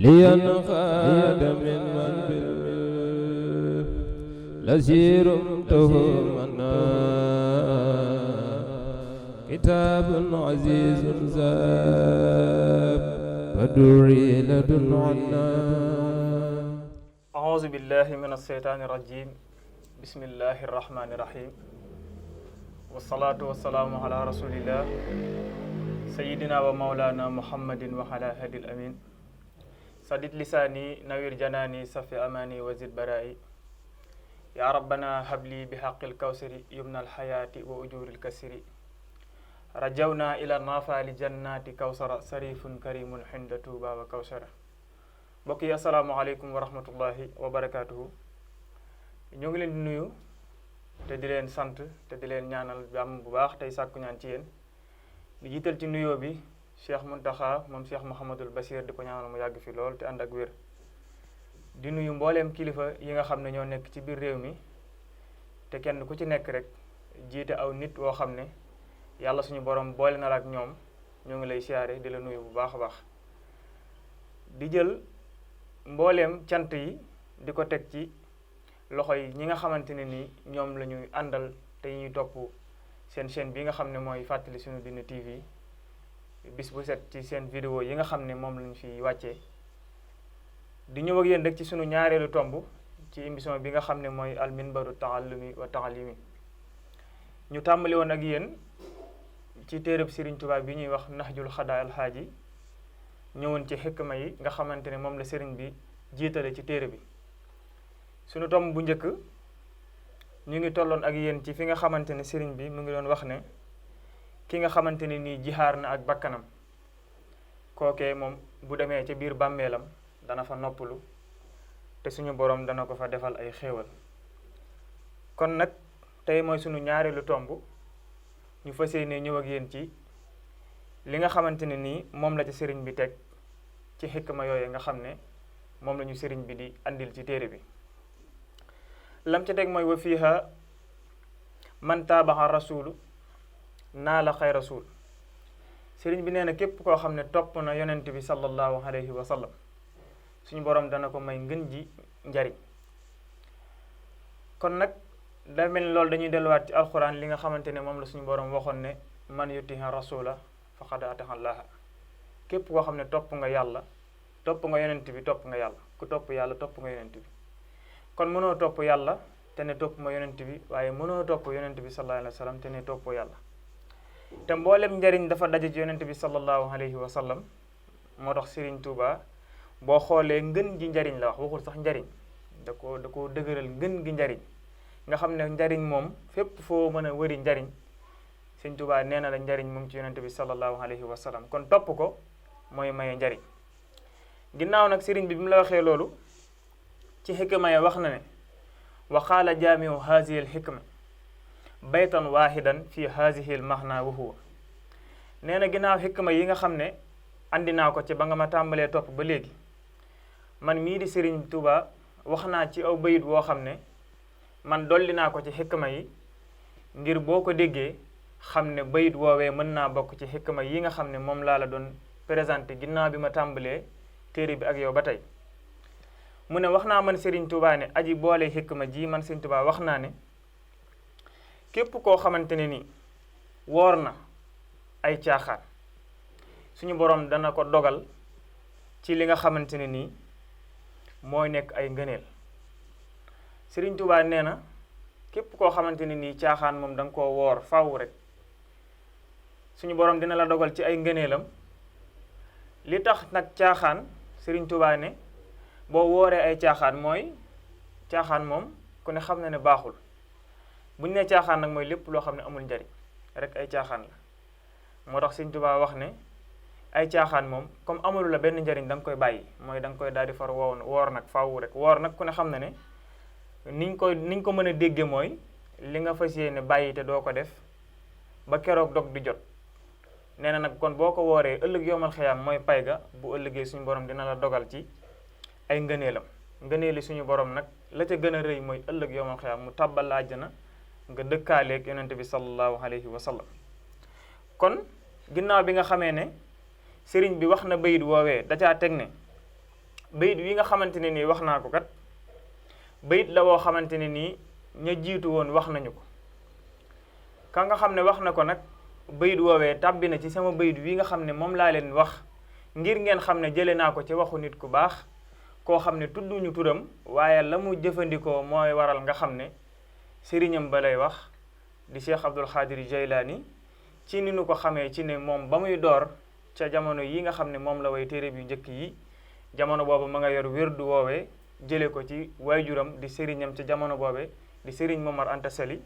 لينقاد من لسير تهمنا كتاب عزيز زاب فدعي لدن عنا. أعوذ بالله من الشيطان الرجيم. بسم الله الرحمن الرحيم. والصلاة والسلام على رسول الله سيدنا ومولانا محمد وعلى هدي الأمين. سدد لساني نوير جناني صفي أماني وزد برائي. يا ربنا هب لي بحق الكوثر يمنى الحياة وأجور الكسر. رجونا إلى النافع لجنات كوثر سريف كريم حند توبا وكوثر. mbokk yi asalaamaaleykum wa rahmatullahi wa barakaatuhu. ñoo ngi leen di nuyu te di leen sant te di leen ñaanal jàmm bu baax tey sàkku ñaan ci yéen di jiital ci nuyoo bi Cheikh Muntaxa moom Cheikh Mouhamadul Basir di ko ñaanal mu yàgg fi lool te ànd ak wér. di nuyu mbooleem kilifa yi nga xam ne ñoo nekk ci biir réew mi te kenn ku ci nekk rek jiite aw nit woo xam ne yàlla suñu borom boole na la ak ñoom ñoo ngi lay siyaare di la nuyu bu baax a baax. di jël mbooleem cant yi di ko teg ci loxo yi ñi nga xamante ne ni ñoom la ñuy àndal te ñuy topp seen chaîne bi nga xam ne mooy fàttali sunu diine TV bis bu set ci seen vidéo yi nga xam ne moom lañu fi wàccee di ñëw ak yéen rek ci sunu ñaareelu tomb ci émission bi nga xam ne mooy al minbaru taallumi wa taalimi. ñu tàmbali woon ak yéen ci téereb Sëriñ Tuubaa bi ñuy wax Nahjul Xadaa al Haaji ñëwoon ci xikma yi nga xamante ne moom la sëriñ bi jiitale ci téere bi. sunu tomb bu njëkk ñu ngi tolloon ak yéen ci fi nga xamante ne sëriñ bi mu ngi doon wax ne ki nga xamante ne nii jihaar na ak bakkanam kookee moom bu demee ca biir bàmmeelam dana fa noppalu te suñu borom dana ko fa defal ay xéewal. kon nag tey mooy sunu ñaareelu tomb ñu fas yéene ñëw ak yéen ci li nga xamante ne nii moom la ci sëriñ bi teg ci xikma yooyu nga xam ne moom la ñu sëriñ bi di andil ci téere bi. lam ca teg mooy wa fiiha man taabaxa rasulu naa la xay rasul. sëriñ bi nee na képp koo xam ne topp na yonent bi sallallahu alayhi wa sallam suñu borom dana ko may ngën ji njariñ. kon nag da mel ni loolu dañuy delluwaat ci alxuraan li nga xamante ne moom la suñu borom waxoon ne man yutiha rasula faqad ataha allaha. képp koo xam ne topp nga yàlla topp nga yonent bi topp nga yàlla ku topp yàlla topp nga yonent bi. kon mënoo topp yàlla te ne topp ma yonent bi waaye mënoo topp yonent bi sallallahu alayhi wa sallam te ne toppoo yàlla. te mboolem njariñ dafa daje ci yonent bi sallallahu alayhi wa sallam moo tax Serigne Touba boo xoolee ngën gi njariñ la wax waxul sax njariñ da koo dëgëral ngën gi njariñ nga xam ne njariñ moom fépp foo mën a wëri njariñ Serigne Touba nee na la njariñ mu ngi ci yonent bi sallallahu alayhi wa sallam kon topp ko mooy maye njariñ. ginnaaw nag Serigne bi mu la waxee loolu ci xikma ya wax na ne wa qaala jaamiu haadihi alxikma baytan waahidan fi haadihi almaxna wa huwa. nee na ginnaaw xikma yi nga xam ne andi naa ko ci ba nga ma tàmbalee topp ba léegi man mii di Sëriñ Tuuba wax naa ci aw bayit woo xam ne man dolli naa ko ci xikma yi ngir boo ko déggee xam ne bayit woowee mën naa bokk ci xikma yi nga xam ne moom laa la doon présenté ginnaaw bi ma tàmbalee téere bi ak yow ba tey. mu ne wax naa man Serigne Touba ne aji boole xikma ji man Serigne Touba wax naa ne képp koo xamante ne ni woor na ay caaxaan suñu borom dana ko dogal ci li nga xamante ne nii mooy nekk ay ngëneel. Serigne Touba nee na képp koo xamante ne nii caaxaan moom da nga koo woor faw rek suñu borom dina la dogal ci ay ngëneelam. li tax nag caaxaan Serigne Touba ne boo wooree ay caaxaan mooy caaxaan moom ku ne xam na ne baaxul buñ ne caaxaan nag mooy lépp loo xam ne amul njariñ rek ay caaxaan la. moo tax Sëriñ Tuubaa wax ne ay caaxaan moom comme amulu la benn njariñ da nga koy bàyyi mooy da nga koy daal di far woor nag faaw rek. woor nag ku ne xam na ne niñ ko mën a dégge mooy li nga fas yéene bàyyi te doo ko def ba keroog dog di jot. nee na nag kon boo ko wooree ëllëg yowmal xiyaam mooy pay ga bu ëllëgee suñu borom dina la dogal ci ay ngëneelam. ngëneeli suñu borom nag la ca gën a rëy mooy ëllëg yowmal xiyaam mu tàbbal la àjjana nga dëkkaaleeg yonente bi sallallahu alayhi wa sallam. kon ginnaaw bi nga xamee ne sëriñ bi wax na bayit woowee da caa teg ne bayit wi nga xamante ne nii wax naa ko kat bayit la woo xamante ne nii ña jiitu woon wax nañu ko. ka nga xam ne wax na ko nag bayit woowee tàbbi na ci sama bayit wi nga xam ne moom laa leen wax ngir ngeen xam ne jële naa ko ci waxu nit ku baax koo xam ne tudduñu turam waaye la mu jëfandikoo mooy waral nga xam ne sëriñam ba lay wax di Cheikh Abdul Xaadir Jaylaani ci ni nu ko xamee ci ne moom ba muy door ca jamono yi nga xam ne moom la way téere bi njëkk yi jamono boobu ma nga yor wérdu woowee jële ko ci waajuram di sëriñam ca jamono boobe di sëriñ Momar Anta Sali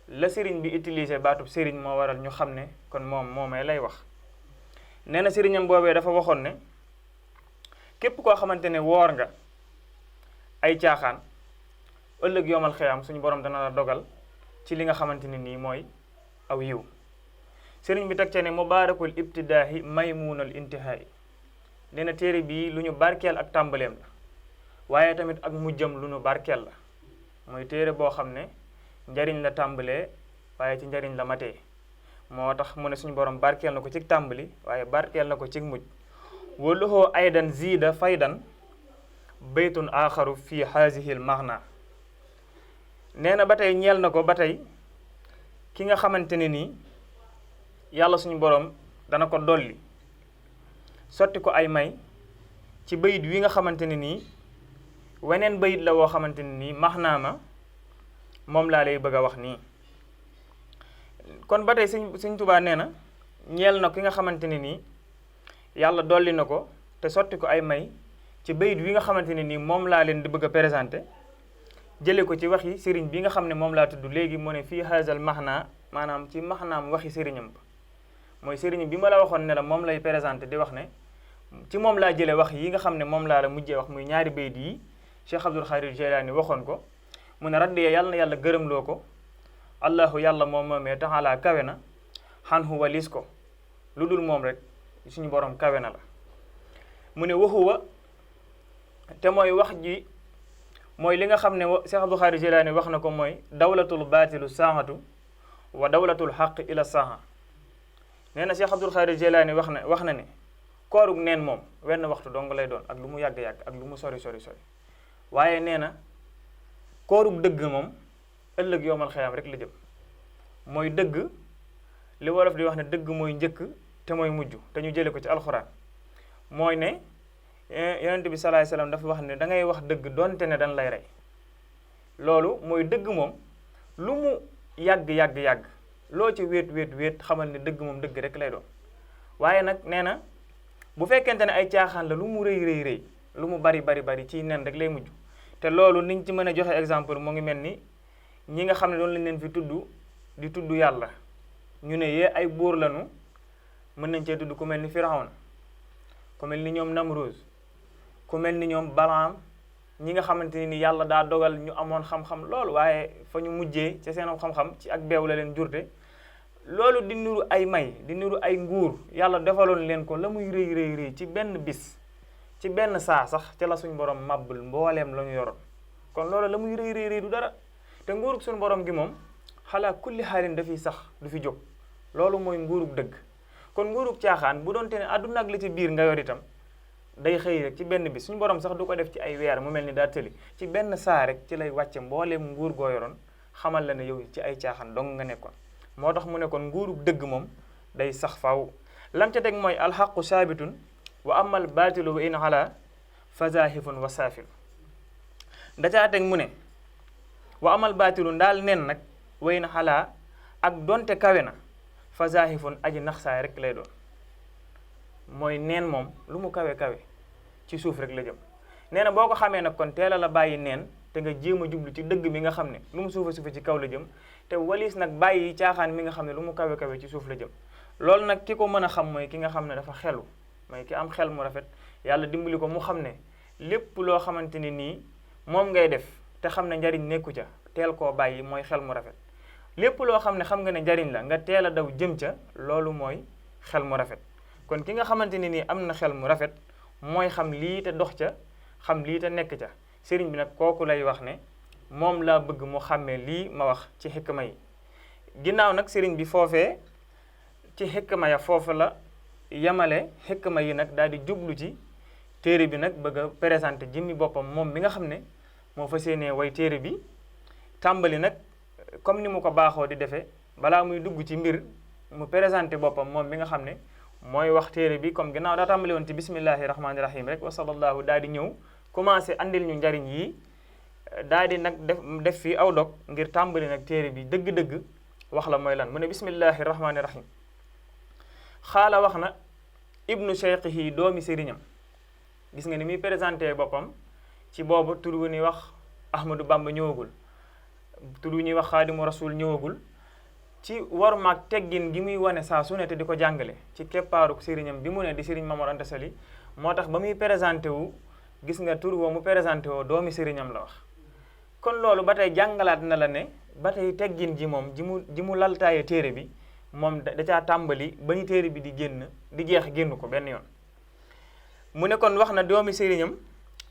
la sëriñ bi utilisé baatub sëriñ moo waral ñu xam ne kon moom moomee lay wax. nee na sëriñam boobee dafa waxoon ne képp koo xamante ne woor nga ay caaxaan ëllëg yomal xiyaam suñu borom dana la dogal ci li nga xamante ne nii mooy aw yiw. sëriñ bi teg ca ne mubaarakul ibtidaahi maymuunal intihaayi nee na téere bii lu ñu barkeel ak tàmbaleem la waaye tamit ak mujjam lu ñu barkeel la mooy téere boo xam ne njariñ la tàmbalee waaye ci njariñ la matee moo tax mu ne suñu borom barkeel na ko ci tàmbali waaye barkeel na ko ci mujj. waluhoo aydan ziida faydan baytun aaxaru fi haazihil maxna nee na ba tey ñeel na ko ba tey ki nga xamante ne nii yàlla suñu borom dana ko dolli sotti ko ay may ci bayit wi nga xamante ne nii weneen bayit la woo xamante ne nii maxnaama moom laa lay bëgg a wax nii. kon ba tey Sëñ Tuubaa nee na ñeel na ki nga xamante ne nii yàlla dolli na ko te sotti ko ay may ci bayit wi nga xamante ne nii moom laa leen di bëgg a présenté jële ko ci waxi sëriñ bi nga xam ne moom laa tudd léegi mu ne fii haazal maxna maanaam ci maxnaam waxi sëriñam ba mooy sëriñ bi ma la waxoon ne la moom lay présenté di wax ne ci moom laa jële wax yi nga xam ne moom laa la mujjee wax muy ñaari bayit yi Cheikh Abdul Xaadir Jaylaani waxoon ko mu ne raddiya yàlla na yàlla gërëmloo ko allahu yàlla moom moomee taxalaa kawe na xanhu walis ko lu dul moom rek suñu borom kawe na la. mu ne waxuwa te mooy wax ji mooy li nga xam ne Cheikh Abdul Xaadir Jaylaani wax na ko mooy dawlatul baatilu saahatu wa dawlatul xaq ila saaha. nee na Cheikh Abdul Xaadir Jaylaani wax na ne koorug neen moom wenn waxtu dong lay doon ak lu mu yàgg-yàgg ak lu mu sori waaye nee na koorug dëgg moom ëllëg yowmal xiyaam rek la jëm. mooy dëgg li wolof di wax ne dëgg mooy njëkk te mooy mujj te ñu jële ko ci alxuraan mooy ne yonent bi salaay salaam dafa wax ne da ngay wax dëgg donte ne dañ lay rey. loolu mooy dëgg moom lu mu yàgg loo ci wéet xamal ne dëgg moom dëgg rek lay doon. waaye nag nee na bu fekkente ne ay caaxaan la lu mu rëy lu mu bari ci nen rek lay mujj. te loolu niñ ci mën a joxe exemple mu ngi mel ni ñi nga xam ne doon lañ leen fi di tudd yàlla ñu ne yee ay buur lañu mën nañ cee tudd ku mel ni Firawna ku mel ni ñoom Namruz ku mel ni ñoom Balaam ñi nga xamante ni yàlla daa dogal ñu amoon xam-xam loolu waaye fa ñu mujjee ca seen xam-xam ci ak beew la leen jurte. loolu di niru ay may di niru ay nguur yàlla defaloon leen ko la muy rëy ci benn bis ci benn saa sax ca la suñu borom màbbul mbooleem la ñu yoroon. kon loolu la muy rëy du dara te nguurug suñu borom gi moom xalaa kulli xaalin dafiy sax du fi jóg. loolu mooy nguurug dëgg. kon nguurug caaxaan bu doonte ne àdduna ak li ci biir nga yor itam day xëy rek ci benn bis suñu borom sax du ko def ci ay weer mu mel ni daa tëli ci benn saa rek ci lay wàcce mbooleem nguur goo yoroon xamal la ne yow ci ay caaxaan dong nga nekkoon. moo tax mu ne kon nguurug dëgg moom day sax faaw. lam ca teg mooy alxaqu saabitun wa amal baatilu wa in ala fazahifun wa saafil. dacaa teg mu ne wa amal baatilu ndaal nen nag wa in ala ak donte kawe na fazahifun aji naxsaay rek lay doon. mooy neen moom lu mu kawe ci suuf rek la jëm. nee na boo ko xamee nag kon teela la bàyyi neen te nga jéem a jublu ci dëgg mi nga xam ne lu mu suufa ci kaw la jëm te walis nag bàyyi caaxaan mi nga xam ne lu mu kawe ci suuf la jëm. loolu nag ki ko mën a xam mooy ki nga xam ne dafa xelu mooy ki am xel mu rafet yàlla dimbali ko mu xam ne lépp loo xamante ne nii moom ngay def te xam ne njariñ nekku ca teel koo bàyyi mooy xel mu rafet. lépp loo xam ne xam nga ne njariñ la nga teel a daw jëm ca loolu mooy xel mu rafet. kon ki nga xamante ne nii am na xel mu rafet mooy xam lii te dox ca xam lii te nekk ca. sëriñ bi nag kooku lay wax ne moom laa bëgg mu xàmmee lii ma wax ci xikma yi. ginnaaw nag sëriñ bi foofee ci xikma ya foofu la yemale xikma yi nag daal di jublu ci téere bi nag bëgg a présenté jëmmi boppam moom mi nga xam ne moo fas yéenee way téere bi tàmbali nag comme ni mu ko baaxoo di defee balaa muy dugg ci mbir mu présenté boppam moom mi nga xam ne mooy wax téere bi comme ginnaaw daa tàmbali woon ci bismillahi rahmaani rahim rek wa sallallahu daal di ñëw commencé andil ñu njariñ yi daal di nag def fii aw dog ngir tàmbali nag téere bi dëgg-dëgg wax la mooy lan mu ne bismillahi rahmaani rahim xaala wax na ibnu cheikhihi doomi sëriñam gis nga ni muy présenté boppam ci boobu tur wu ñuy wax Ahmadou Bamba ñëwagul tur wu ñuy wax xaadimu rasul ñëwagul ci war maag teggin gi muy wane saa su ne te di ko jàngale ci keppaaruk sëriñam bi mu ne di sëriñ Mamadou Anta Sali moo tax ba muy présenté wu gis nga tur woo mu présenté woo doomi sëriñam la wax kon loolu ba tey jàngalaat na la ne ba tey teggin ji moom ji mu laltaaye téere bi moom da caa tàmbali ba ñu téere bi di génn di jeex génn ko benn yoon mu ne kon wax na doomi sëriñam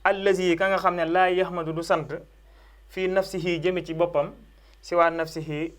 allazi ka nga xam ne laa yaxmadu du sant fii nafsihi jëme ci boppam si waa nafsihi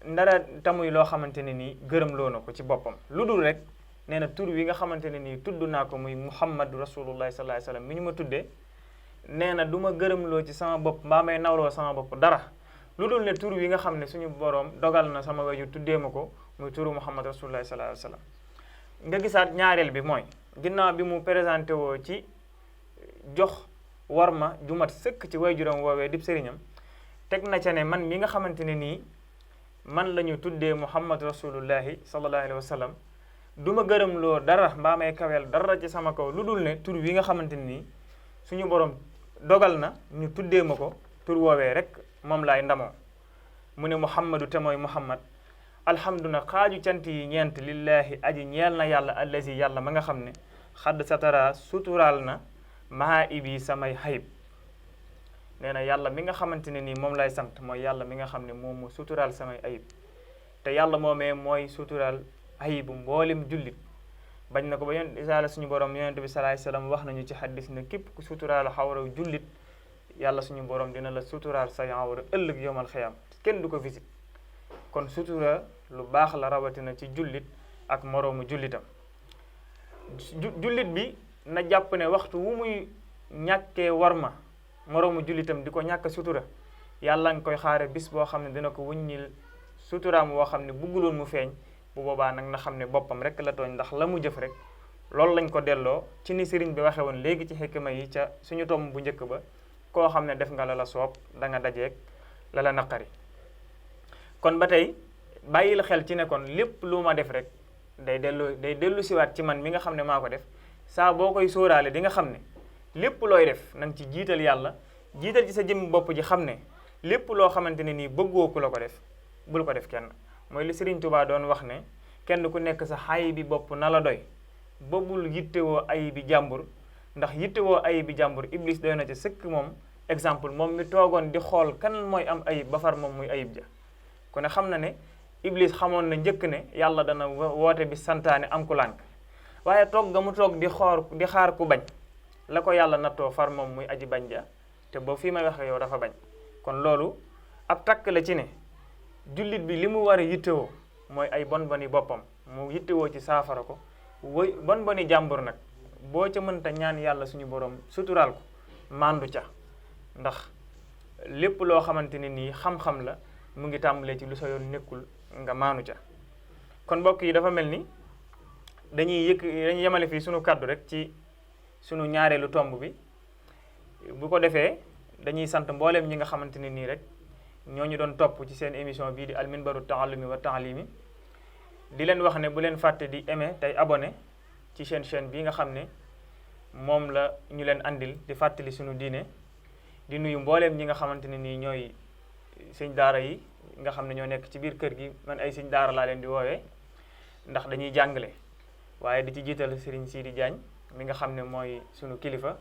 ndara tamuy loo xamante ne nii gërëm loo na ko ci boppam lu dul rek nee na tur wi nga xamante ne nii tudd naa ko muy muhammadu rasulullahi sallallahu alayhi wasallam mi ñu ma tuddee nee na du ma gërëm loo ci sama bopp mbaa may nawloo sama bopp dara lu dul ne tur wi nga xam ne suñu boroom dogal na sama waju tuddee ma ko muy turu muhammad rasulullahi sallallahu alayhi wasallam nga gisaat ñaareel bi mooy ginnaaw bi mu présenté woo ci jox war ma ju mat sëkk ci waajuram woowee dib sëriñam teg na ca ne man mi nga xamante ne nii man la ñu tuddee muhammad rasulullahi sallallahu alayhi wa sallam du ma gërëm loo dara mbaa may kaweel dara ci sama kaw lu dul ne tur wi nga xamante ne nii suñu borom dogal na ñu tuddee ma ko tur woowee rek moom laay ndamoo mu ne muhammadu te mooy muhammad alhamduna xaaju cant yi ñeent lillahi aji ñeel na yàlla allazi yàlla ma nga xam ne xadd satara suturaal na maa ibi samay xayib nee na yàlla mi nga xamante ne nii moom lay sant mooy yàlla mi nga xam ne moom moo suturaal samay ayib te yàlla moomee mooy suturaal ayibu mboolem jullit bañ na ko ba yonent isaala suñu borom yonent bi salaay salaam wax nañu ci xaddis ne képp ku suturaal xawra jullit yàlla suñu borom dina la suturaal say xawra ëllëg yomal xiyam kenn du ko visite kon sutura lu baax la rawatina ci jullit ak moroomu jullitam jullit bi na jàpp ne waxtu wu muy ñàkkee warma moroomu jullitam di ko ñàkk sutura yàlla nga koy xaare bis boo xam ne dina ko wuññil suturaam woo xam ne bugguloon mu feeñ bu boobaa nag na xam ne boppam rek la tooñ ndax la mu jëf rek loolu lañ ko delloo ci ni sëriñ bi waxe woon léegi ci xikma yi ca suñu tomb bu njëkk ba koo xam ne def nga la la soob da nga dajeeg la la naqari kon ba tey bàyyil xel ci ne kon lépp lu ma def rek day dellu siwaat ci man mi nga xam ne maa ko def saa boo koy sóoraale di nga xam ne lépp looy def na nga ci jiital yàlla jiital ci sa jëmmi bopp ji xam ne lépp loo xamante ne nii bëggoo ku la ko def bul ko def kenn mooy li Sëriñ Tuubaa doon wax ne kenn ku nekk sa xay bi bopp na la doy ba bul yittewoo ay bi jàmbur ndax yittewoo ay bi jàmbur iblis doy na ci sëkk moom exemple moom mi toogoon di xool kan mooy am ayib ba far moom muy ayib ja ku ne xam na ne iblis xamoon na njëkk ne yàlla dana woote bi santaane am ku lànk waaye toog ga mu toog di xaar ku bañ la ko yàlla nattoo far moom muy aji bañ ja te boo fii may waxe yow dafa bañ kon loolu ab takk la ci ne jullit bi li mu war a yittewoo mooy ay bon boni boppam mu yittewoo ci saafara ko woy bon boni jàmbur nag boo ca mënta ñaan yàlla suñu borom suturaal ko mandu ca ndax lépp loo xamante ne nii xam-xam la mu ngi tàmbalee ci lu sa yoon nekkul nga maanu ca kon mbokk yi dafa mel ni dañuy yemale fii sunu kàddu rek ci sunu ñaareelu tomb bi bu ko defee dañuy sant mbooleem ñi nga xamante ne nii rek ñoo ñu doon topp ci seen émission bii di al minbaru taallumi wa taalimi di leen wax ne bu leen fàtte di aimer tey abonné ci seen chaîne bii nga xam ne moom la ñu leen andil di fàttali sunu diine di nuyu mbooleem ñi nga xamante ne nii ñooy sëñ daara yi nga xam ne ñoo nekk ci biir kër gi man ay sëñ daara laa leen di woowee ndax dañuy jàngale waaye di ci jiital Serigne Sidi Diagne mi nga xam ne mooy sunu kilifa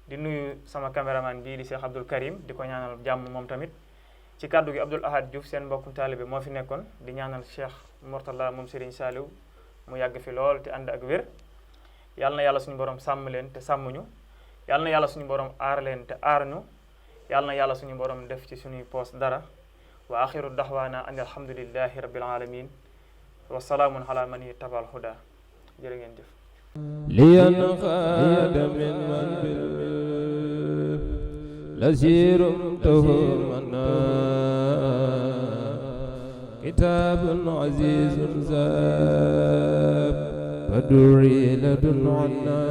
di nuyu sama caméraman bii di Cheikh Abdoul Karim di ko ñaanal jàmm moom tamit ci kàddu gi Abdoul Ahad Diouf seen mbokkum taalibe moo fi nekkoon di ñaanal Cheikh Mourtala moom Serigne Saliou mu yàgg fi lool te ànd ak wér yàlla na yàlla suñu borom sàmm leen te sàmmuñu yàlla na yàlla suñu borom aar leen te aar ñu yàlla na yàlla suñu borom def ci suñuy poos dara wa axiru daxwaana an alhamdulillahi rabbil alamin wa salaamun ala man ittabal huda jërë ngeen jëf لينقاد من لسير تهمنا كتاب عزيز زاب فدري لدن عنا